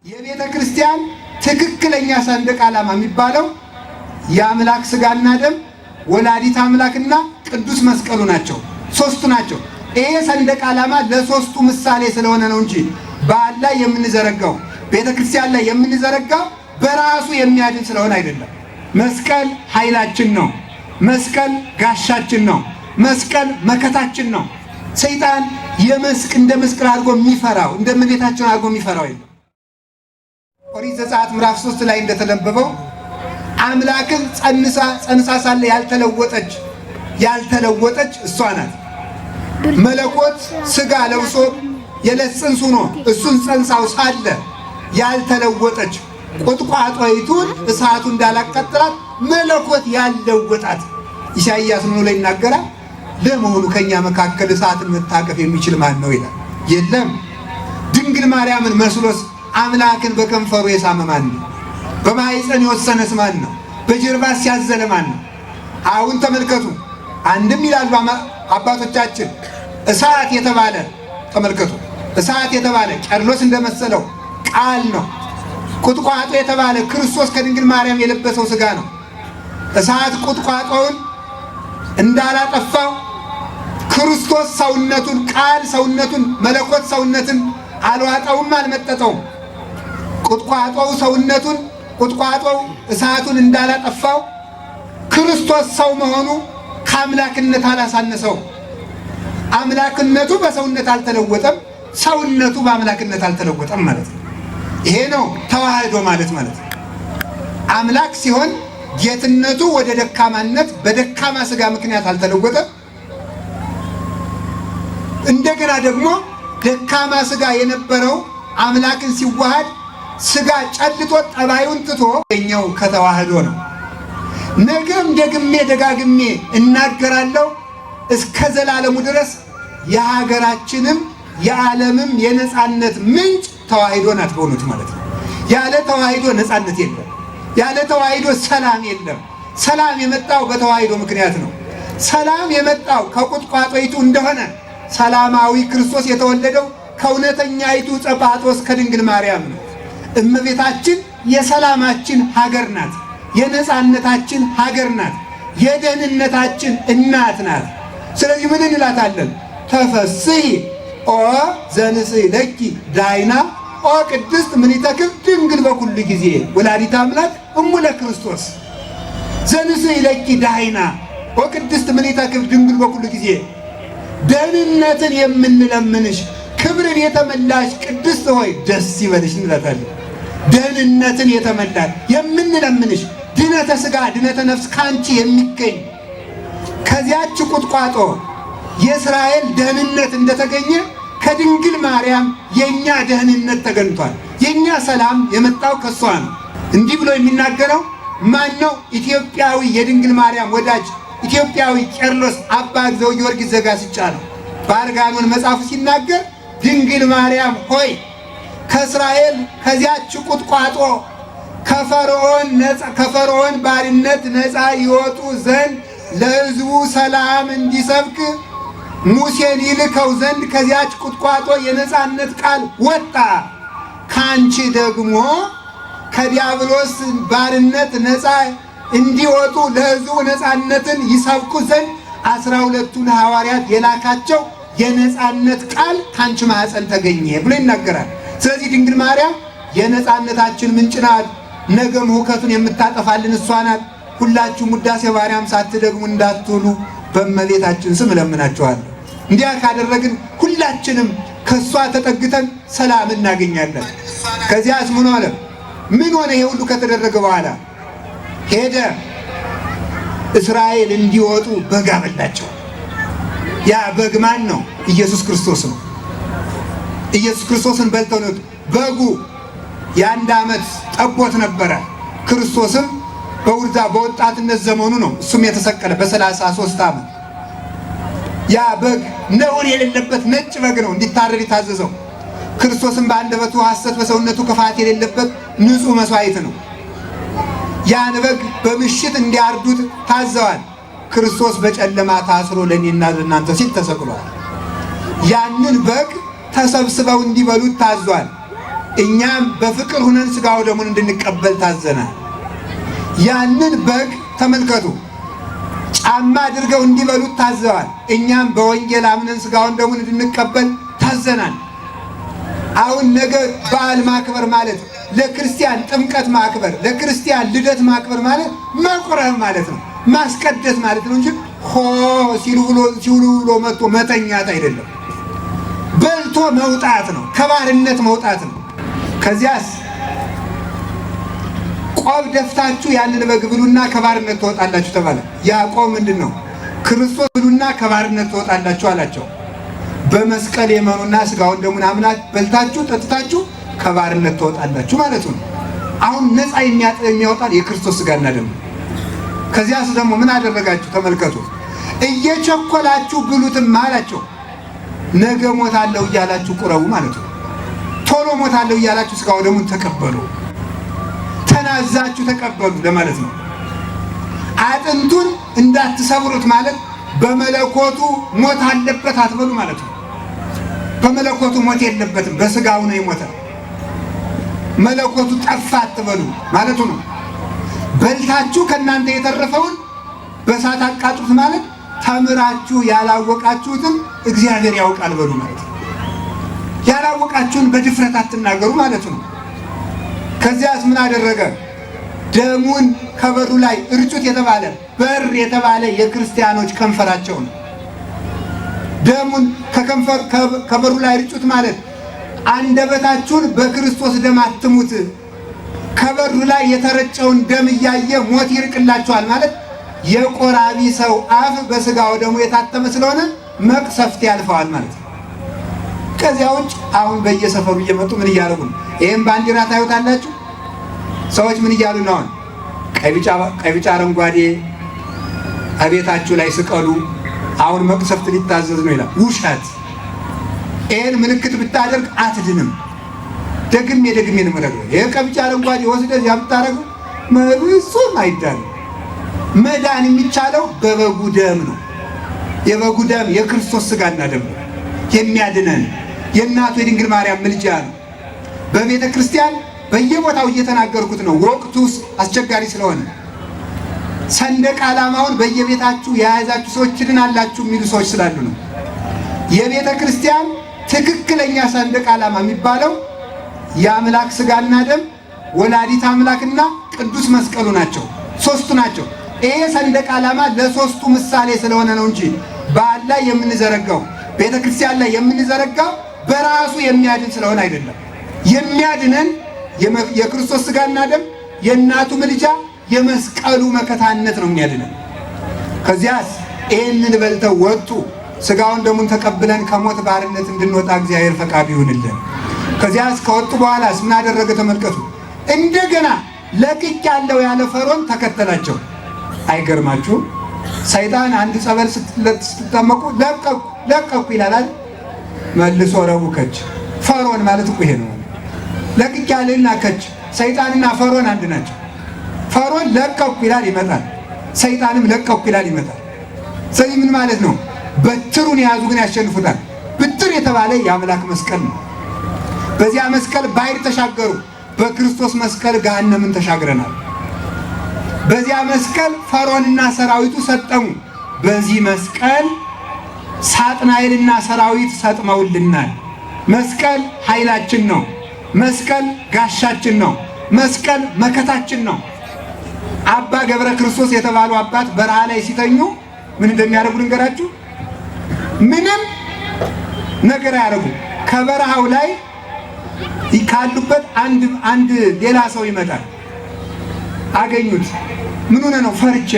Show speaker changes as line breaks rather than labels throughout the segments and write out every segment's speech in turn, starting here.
የቤተ ክርስቲያን ትክክለኛ ሰንደቅ ዓላማ የሚባለው የአምላክ ስጋና ደም፣ ወላዲት አምላክና ቅዱስ መስቀሉ ናቸው። ሶስቱ ናቸው። ይሄ ሰንደቅ ዓላማ ለሶስቱ ምሳሌ ስለሆነ ነው እንጂ በዓል ላይ የምንዘረጋው፣ ቤተ ክርስቲያን ላይ የምንዘረጋው በራሱ የሚያድን ስለሆነ አይደለም። መስቀል ኃይላችን ነው። መስቀል ጋሻችን ነው። መስቀል መከታችን ነው። ሰይጣን የመስቅ እንደ መስቀል አድርጎ የሚፈራው፣ እንደ እመቤታችን አድርጎ የሚፈራው የለም። ኦሪት ዘጸአት ምዕራፍ 3 ላይ እንደተነበበው አምላክን ጸንሳ ጸንሳ ሳለ ያልተለወጠች እሷ ናት። መለኮት ስጋ ለብሶ የዕለት ጽንስ ሆኖ እሱን ጸንሳው ሳለ ያልተለወጠች፣ ቁጥቋጦይቱን እሳቱ እንዳላቃጠላት መለኮት ያልለወጣት፣ ኢሳይያስ ምን ላይ ይናገራል? ለመሆኑ ከኛ መካከል እሳትን መታቀፍ የሚችል ማን ነው ይላል። የለም። ድንግል ማርያምን መስሎስ አምላክን በከንፈሩ የሳመ ማን ነው? በማኅፀን የወሰነስ ማን ነው? በጀርባ ሲያዘለ ማን ነው? አሁን ተመልከቱ። አንድም ይላሉ አባቶቻችን እሳት የተባለ፣ ተመልከቱ፣ እሳት የተባለ ቄርሎስ እንደመሰለው ቃል ነው። ቁጥቋጦ የተባለ ክርስቶስ ከድንግል ማርያም የለበሰው ስጋ ነው። እሳት ቁጥቋጦውን እንዳላጠፋው ክርስቶስ ሰውነቱን፣ ቃል ሰውነቱን፣ መለኮት ሰውነትን አልዋጠውም፣ አልመጠጠውም። ቁጥቋጦው ሰውነቱን፣ ቁጥቋጦው እሳቱን እንዳላጠፋው ክርስቶስ ሰው መሆኑ ከአምላክነት አላሳነሰው። አምላክነቱ በሰውነት አልተለወጠም፣ ሰውነቱ በአምላክነት አልተለወጠም ማለት ነው። ይሄ ነው ተዋህዶ ማለት ማለት ነው። አምላክ ሲሆን ጌትነቱ ወደ ደካማነት በደካማ ስጋ ምክንያት አልተለወጠም። እንደገና ደግሞ ደካማ ስጋ የነበረው አምላክን ሲዋሃድ ስጋ ጨልጦ ጠባዩን ትቶ ኛው ከተዋህዶ ነው። ነገም ደግሜ ደጋግሜ እናገራለሁ፣ እስከ ዘላለሙ ድረስ የሀገራችንም የዓለምም የነፃነት ምንጭ ተዋህዶ ናት በእውነቱ ማለት ነው። ያለ ተዋህዶ ነፃነት የለም። ያለ ተዋህዶ ሰላም የለም። ሰላም የመጣው በተዋህዶ ምክንያት ነው። ሰላም የመጣው ከቁጥቋጦይቱ እንደሆነ ሰላማዊ ክርስቶስ የተወለደው ከእውነተኛይቱ ጸጳጦስ ከድንግል ማርያም ነው። እመቤታችን የሰላማችን ሀገር ናት። የነፃነታችን ሀገር ናት። የደህንነታችን እናት ናት። ስለዚህ ምን እንላታለን? ተፈስሒ ኦ ዘንስሒ ለኪ ዳይና ኦ ቅድስት ምኒተክብ ድንግል በኩሉ ጊዜ ወላዲተ አምላክ እሙ ለክርስቶስ። ዘንስሒ ለኪ ዳይና ኦ ቅድስት ምኒተክብ ድንግል በኩሉ ጊዜ፣ ደህንነትን የምንለምንሽ ክብርን የተመላሽ ቅድስት ሆይ ደስ ይበልሽ እንላታለን። ደህንነትን የተመላሽ የምንለምንሽ፣ ድነተ ስጋ ድነተ ነፍስ ካንቺ የሚገኝ፣ ከዚያች ቁጥቋጦ የእስራኤል ደህንነት እንደተገኘ ከድንግል ማርያም የእኛ ደህንነት ተገኝቷል። የእኛ ሰላም የመጣው ከእሷ ነው። እንዲህ ብሎ የሚናገረው ማን ነው? ኢትዮጵያዊ የድንግል ማርያም ወዳጅ ኢትዮጵያዊ ቄርሎስ አባ ዘጊዮርጊስ ዘጋስጫ ነው። በአርጋኖን መጽሐፉ ሲናገር ድንግል ማርያም ሆይ ከእስራኤል ከዚያች ቁጥቋጦ ከፈርዖን ባርነት ነፃ ይወጡ ዘንድ ለሕዝቡ ሰላም እንዲሰብክ ሙሴን ይልከው ዘንድ ከዚያች ቁጥቋጦ የነፃነት ቃል ወጣ። ከአንቺ ደግሞ ከዲያብሎስ ባርነት ነፃ እንዲወጡ ለሕዝቡ ነፃነትን ይሰብኩ ዘንድ 12ቱን ሐዋርያት የላካቸው የነፃነት ቃል ከአንቺ ማኅፀን ተገኘ ብሎ ይናገራል። ስለዚህ ድንግል ማርያም የነፃነታችን ምንጭ ናት። ነገም ሁከቱን የምታጠፋልን እሷ ናት። ሁላችሁም ውዳሴ ማርያም ሳትደግሙ እንዳትውሉ በእመቤታችን ስም እለምናችኋለሁ። እንዲያ ካደረግን ሁላችንም ከእሷ ተጠግተን ሰላም እናገኛለን። ከዚያስ ምን ሆነ? ምን ሆነ? ይሄ ሁሉ ከተደረገ በኋላ ሄደ፣ እስራኤል እንዲወጡ በግ አበላቸው። ያ በግ ማን ነው? ኢየሱስ ክርስቶስ ነው። ኢየሱስ ክርስቶስን በልተው ነው። በጉ የ1 ዓመት ጠቦት ነበረ። ክርስቶስም በውርዛ በወጣትነት ዘመኑ ነው እሱም የተሰቀለ በ33 ዓመት። ያ በግ ነውር የሌለበት ነጭ በግ ነው እንዲታረድ የታዘዘው። ክርስቶስም በአንደበቱ ሐሰት በሰውነቱ ክፋት የሌለበት ንጹሕ መስዋዕት ነው። ያን በግ በምሽት እንዲያርዱት ታዘዋል። ክርስቶስ በጨለማ ታስሮ ለእኔና ለእናንተ ሲል ተሰቅሏል። ያንን በግ ተሰብስበው እንዲበሉት ታዟል። እኛም በፍቅር ሁነን ሥጋ ወደሙን እንድንቀበል ታዘናል። ያንን በግ ተመልከቱ፣ ጫማ አድርገው እንዲበሉት ታዘዋል። እኛም በወንጌል አምነን ሥጋውን ደሙን እንድንቀበል ታዘናል። አሁን ነገ በዓል ማክበር ማለት ለክርስቲያን ጥምቀት ማክበር፣ ለክርስቲያን ልደት ማክበር ማለት መቁረብ ማለት ነው፣ ማስቀደስ ማለት ነው እንጂ ሆ ሲሉ ብሎ መጥቶ መተኛት አይደለም። በልቶ መውጣት ነው፣ ከባርነት መውጣት ነው። ከዚያስ ቆብ ደፍታችሁ ያንን በግ ብሉና ከባርነት ትወጣላችሁ ተባለ። ያ ቆብ ምንድን ነው? ክርስቶስ ብሉና ከባርነት ትወጣላችሁ አላቸው። በመስቀል የመኑና ስጋውን ደሙን አምናት በልታችሁ ጠጥታችሁ ከባርነት ትወጣላችሁ ማለት ነው። አሁን ነፃ የሚያወጣል የክርስቶስ ስጋና ደም። ከዚያስ ደግሞ ምን አደረጋችሁ? ተመልከቱ። እየቸኮላችሁ ብሉትም አላቸው። ነገ ሞታለሁ እያላችሁ ቁረቡ ማለት ነው። ቶሎ ሞታለሁ እያላችሁ ስጋው ደሙን ተቀበሉ፣ ተናዛችሁ ተቀበሉ ለማለት ነው። አጥንቱን እንዳትሰብሩት ማለት በመለኮቱ ሞት አለበት አትበሉ ማለት ነው። በመለኮቱ ሞት የለበትም፣ በስጋው ነው የሞተ። መለኮቱ ጠፋ አትበሉ ማለቱ ነው። በልታችሁ ከእናንተ የተረፈውን በእሳት አቃጥሉት ማለት ተምራችሁ ያላወቃችሁትን እግዚአብሔር ያውቃል በሉ ማለት ነው። ያላወቃችሁን በድፍረት አትናገሩ ማለት ነው። ከዚያስ ምን አደረገ? ደሙን ከበሩ ላይ እርጩት የተባለ በር የተባለ የክርስቲያኖች ከንፈራቸው ነው። ደሙን ከበሩ ላይ እርጩት ማለት አንደበታችሁን በክርስቶስ ደም አትሙት፣ ከበሩ ላይ የተረጨውን ደም እያየ ሞት ይርቅላችኋል ማለት የቆራቢ ሰው አፍ በስጋው ደሙ የታተመ ስለሆነ መቅሰፍት ያልፈዋል ማለት ነው። ከዚያ ውጭ አሁን በየሰፈሩ እየመጡ ምን እያደረጉ ነው? ይህም ባንዲራ ታዩታላችሁ። ሰዎች ምን እያሉ ነው? አሁን ቀይ፣ ቢጫ፣ አረንጓዴ አቤታችሁ ላይ ስቀሉ፣ አሁን መቅሰፍት ሊታዘዝ ነው ይላል። ውሸት። ይህን ምልክት ብታደርግ አትድንም። ደግሜ ደግሜ ነው የምነግርህ። ይህ ቀይ፣ ቢጫ፣ አረንጓዴ ወስደህ እዚያ ብታደርገው ፍጹም አይዳንም። መዳን የሚቻለው በበጉ ደም ነው። የበጉ ደም የክርስቶስ ስጋና ደም ነው የሚያድነን። የእናቱ የድንግል ማርያም ምልጃ ነው። በቤተ ክርስቲያን በየቦታው እየተናገርኩት ነው፣ ወቅቱ አስቸጋሪ ስለሆነ። ሰንደቅ ዓላማውን በየቤታችሁ የያዛችሁ ሰዎች ትድናላችሁ የሚሉ ሰዎች ስላሉ ነው። የቤተ ክርስቲያን ትክክለኛ ሰንደቅ ዓላማ የሚባለው የአምላክ ስጋና ደም፣ ወላዲት አምላክና ቅዱስ መስቀሉ ናቸው። ሶስቱ ናቸው። ይሄ ሰንደቅ ዓላማ ለሶስቱ ምሳሌ ስለሆነ ነው እንጂ በዓል ላይ የምንዘረጋው ቤተ ክርስቲያን ላይ የምንዘረጋው በራሱ የሚያድን ስለሆነ አይደለም። የሚያድነን የክርስቶስ ስጋና ደም፣ የእናቱ ምልጃ፣ የመስቀሉ መከታነት ነው የሚያድነን። ከዚያስ ይህንን በልተው ወጡ። ስጋውን ደሙን ተቀብለን ከሞት ባርነት እንድንወጣ እግዚአብሔር ፈቃዱ ይሁንልን። ከዚያስ ከወጡ በኋላስ ምን አደረገ? ተመልከቱ። እንደገና ለቅቅ ያለው ያለ ፈሮን ተከተላቸው። አይገርማችሁም? ሰይጣን አንድ ጸበል ስትጠመቁ ለቀኩ ለቀኩ ይላል። መልሶ ረቡ ከች። ፈሮን ማለት እኮ ይሄ ነው። ለቅቅ ያለና ከች። ሰይጣንና ፈሮን አንድ ናቸው። ፈሮን ለቀኩ ይላል ይመጣል። ሰይጣንም ለቀኩ ይላል ይመጣል። ስለዚህ ምን ማለት ነው? በትሩን የያዙ ግን ያሸንፉታል። ብትር የተባለ የአምላክ መስቀል ነው። በዚያ መስቀል ባሕር ተሻገሩ። በክርስቶስ መስቀል ገሃነምን ተሻግረናል። በዚያ መስቀል ፈሮንና ሰራዊቱ ሰጠሙ። በዚህ መስቀል ሳጥናኤልና ሰራዊት ሰጥመውልናል። መስቀል ኃይላችን ነው። መስቀል ጋሻችን ነው። መስቀል መከታችን ነው። አባ ገብረ ክርስቶስ የተባሉ አባት በረሃ ላይ ሲተኙ ምን እንደሚያደርጉ ልንገራችሁ። ምንም ነገር አያደርጉ። ከበረሃው ላይ ካሉበት አንድ ሌላ ሰው ይመጣል። አገኙት። ምን ሆነ ነው? ፈርቼ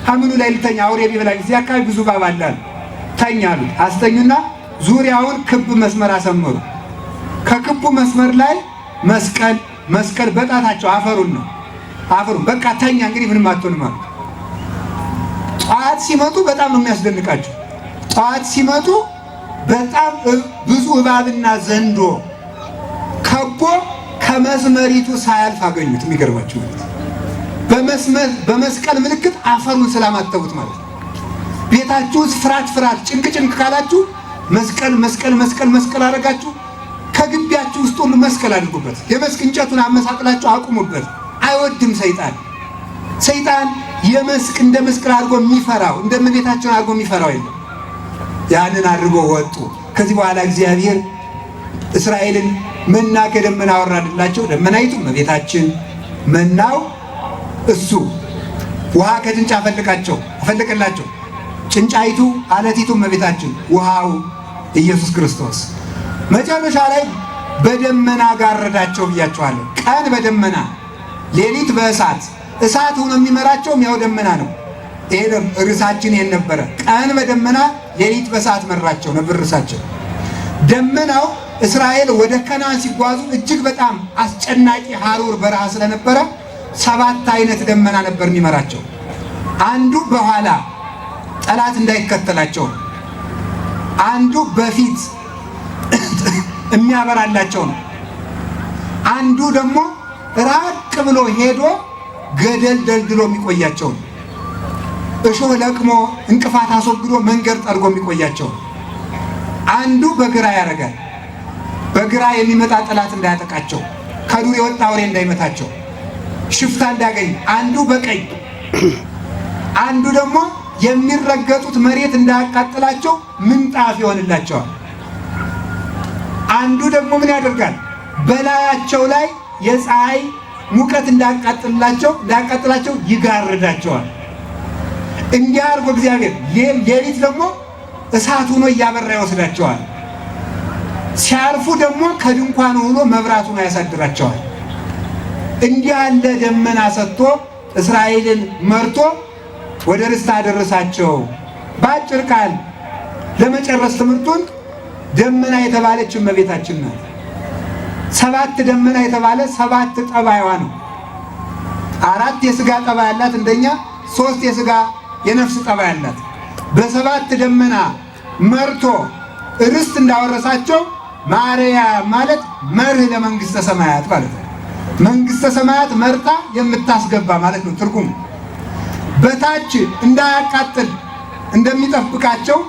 ከምኑ ላይ ልተኛ? አውሬ ቢበላኝ እዚህ አካባቢ ብዙ እባብ አለ። ተኛ አሉት። አስተኙና ዙሪያውን ክብ መስመር አሰመሩ። ከክቡ መስመር ላይ መስቀል መስቀል በጣታቸው አፈሩን ነው አፈሩን። በቃ ተኛ እንግዲህ ምንም አትሆንም አሉት። ጠዋት ሲመጡ በጣም ነው የሚያስደንቃቸው። ጠዋት ሲመጡ በጣም ብዙ እባብና ዘንዶ ከቦ ከመስመሪቱ ሳያልፍ አገኙት። የሚገርማችሁ ማለት በመስቀል ምልክት አፈሩን ስላማተቡት ማለት ነው። ቤታችሁ ውስጥ ፍርሃት ፍርሃት ጭንቅ ጭንቅ ካላችሁ መስቀል መስቀል መስቀል መስቀል አደረጋችሁ ከግቢያችሁ ውስጥ ሁሉ መስቀል አድርጉበት። የመስክ እንጨቱን አመሳቅላችሁ አቁሙበት። አይወድም ሰይጣን። ሰይጣን የመስቅ እንደ መስቀል አድርጎ የሚፈራው እንደ እመቤታችን አድርጎ የሚፈራው የለም። ያንን አድርጎ ወጡ። ከዚህ በኋላ እግዚአብሔር እስራኤልን መና ከደመና አወራድላቸው። ደመናይቱ እመቤታችን፣ መናው እሱ። ውሃ ከጭንጫ አፈለቃቸው አፈለቀላቸው። ጭንጫይቱ አለቲቱ እመቤታችን፣ ውሃው ኢየሱስ ክርስቶስ። መጨረሻ ላይ በደመና ጋረዳቸው ብያቸዋለሁ። ቀን በደመና ሌሊት በእሳት፣ እሳት ሆኖ የሚመራቸውም ያው ደመና ነው። ይሄ ርዕሳችን ይሄን ነበረ። ቀን በደመና ሌሊት በእሳት መራቸው ነበር ርዕሳችን። ደመናው እስራኤል ወደ ከነዓን ሲጓዙ እጅግ በጣም አስጨናቂ ሐሩር በረሃ ስለነበረ 7 አይነት ደመና ነበር የሚመራቸው። አንዱ በኋላ ጠላት እንዳይከተላቸው፣ አንዱ በፊት የሚያበራላቸው ነው። አንዱ ደግሞ ራቅ ብሎ ሄዶ ገደል ደልድሎ የሚቆያቸው ነው። እሾህ ለቅሞ እንቅፋት አስወግዶ መንገድ ጠርጎ የሚቆያቸው ነው። አንዱ በግራ ያደርጋል። በግራ የሚመጣ ጠላት እንዳያጠቃቸው፣ ከዱር የወጣ አውሬ እንዳይመታቸው፣ ሽፍታ እንዳያገኝ። አንዱ በቀኝ፣ አንዱ ደግሞ የሚረገጡት መሬት እንዳያቃጥላቸው ምንጣፍ ይሆንላቸዋል። አንዱ ደግሞ ምን ያደርጋል? በላያቸው ላይ የፀሐይ ሙቀት እንዳያቃጥላቸው ይጋርዳቸዋል። እንዲህ አድርጎ እግዚአብሔር ሌሊት ደግሞ እሳት ሆኖ እያበራ ይወስዳቸዋል። ሲያርፉ ደግሞ ከድንኳን ሆኖ መብራቱን ያሳድራቸዋል። እንዲህ ያለ ደመና ሰጥቶ እስራኤልን መርቶ ወደ ርስት አደረሳቸው። በአጭር ቃል ለመጨረስ ትምህርቱን ደመና የተባለች እመቤታችን ናት። 7 ደመና የተባለ 7 ጠባይዋ ነው። 4 የስጋ ጠባይ ያላት እንደኛ፣ 3 የስጋ የነፍስ ጠባይ ያላት። በ7 ደመና መርቶ ርስት እንዳወረሳቸው ማርያም ማለት መርህ ለመንግስተ ሰማያት ማለት ነው። መንግስተ ሰማያት መርታ የምታስገባ ማለት ነው ትርጉሙ። በታች እንዳያቃጥል እንደሚጠብቃቸው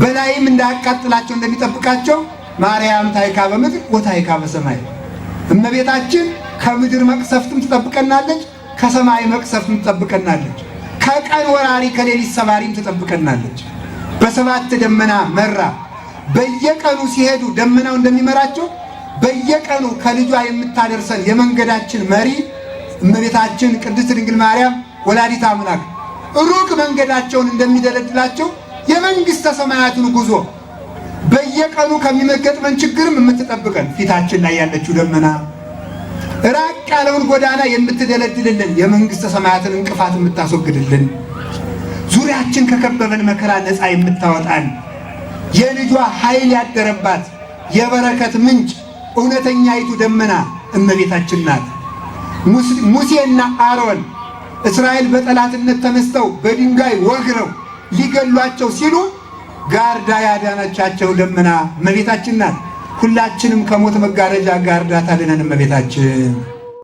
በላይም እንዳያቃጥላቸው እንደሚጠብቃቸው ማርያም ታይካ በምድር ወታይካ በሰማይ፣ እመቤታችን ከምድር መቅሰፍትም ትጠብቀናለች፣ ከሰማይ መቅሰፍትም ትጠብቀናለች፣ ከቀን ወራሪ ከሌሊት ሰባሪም ትጠብቀናለች። በ7 ደመና መራ። በየቀኑ ሲሄዱ ደመናው እንደሚመራቸው በየቀኑ ከልጇ የምታደርሰን የመንገዳችን መሪ እመቤታችን ቅድስት ድንግል ማርያም ወላዲተ አምላክ ሩቅ መንገዳቸውን እንደሚደለድላቸው የመንግስተ ሰማያትን ጉዞ በየቀኑ ከሚገጥመን ችግርም የምትጠብቀን ፊታችን ላይ ያለችው ደመና፣ ራቅ ያለውን ጎዳና የምትደለድልልን፣ የመንግስተ ሰማያትን እንቅፋት የምታስወግድልን፣ ዙሪያችን ከከበበን መከራ ነፃ የምታወጣን፣ የልጇ ኃይል ያደረባት የበረከት ምንጭ እውነተኛይቱ ደመና እመቤታችን ናት። ሙሴና አሮን እስራኤል በጠላትነት ተነስተው በድንጋይ ወግረው ሊገሏቸው ሲሉ ጋርዳ ያዳነቻቸው ደመና እመቤታችን ናት። ሁላችንም ከሞት መጋረጃ ጋርዳ ታድነን እመቤታችን።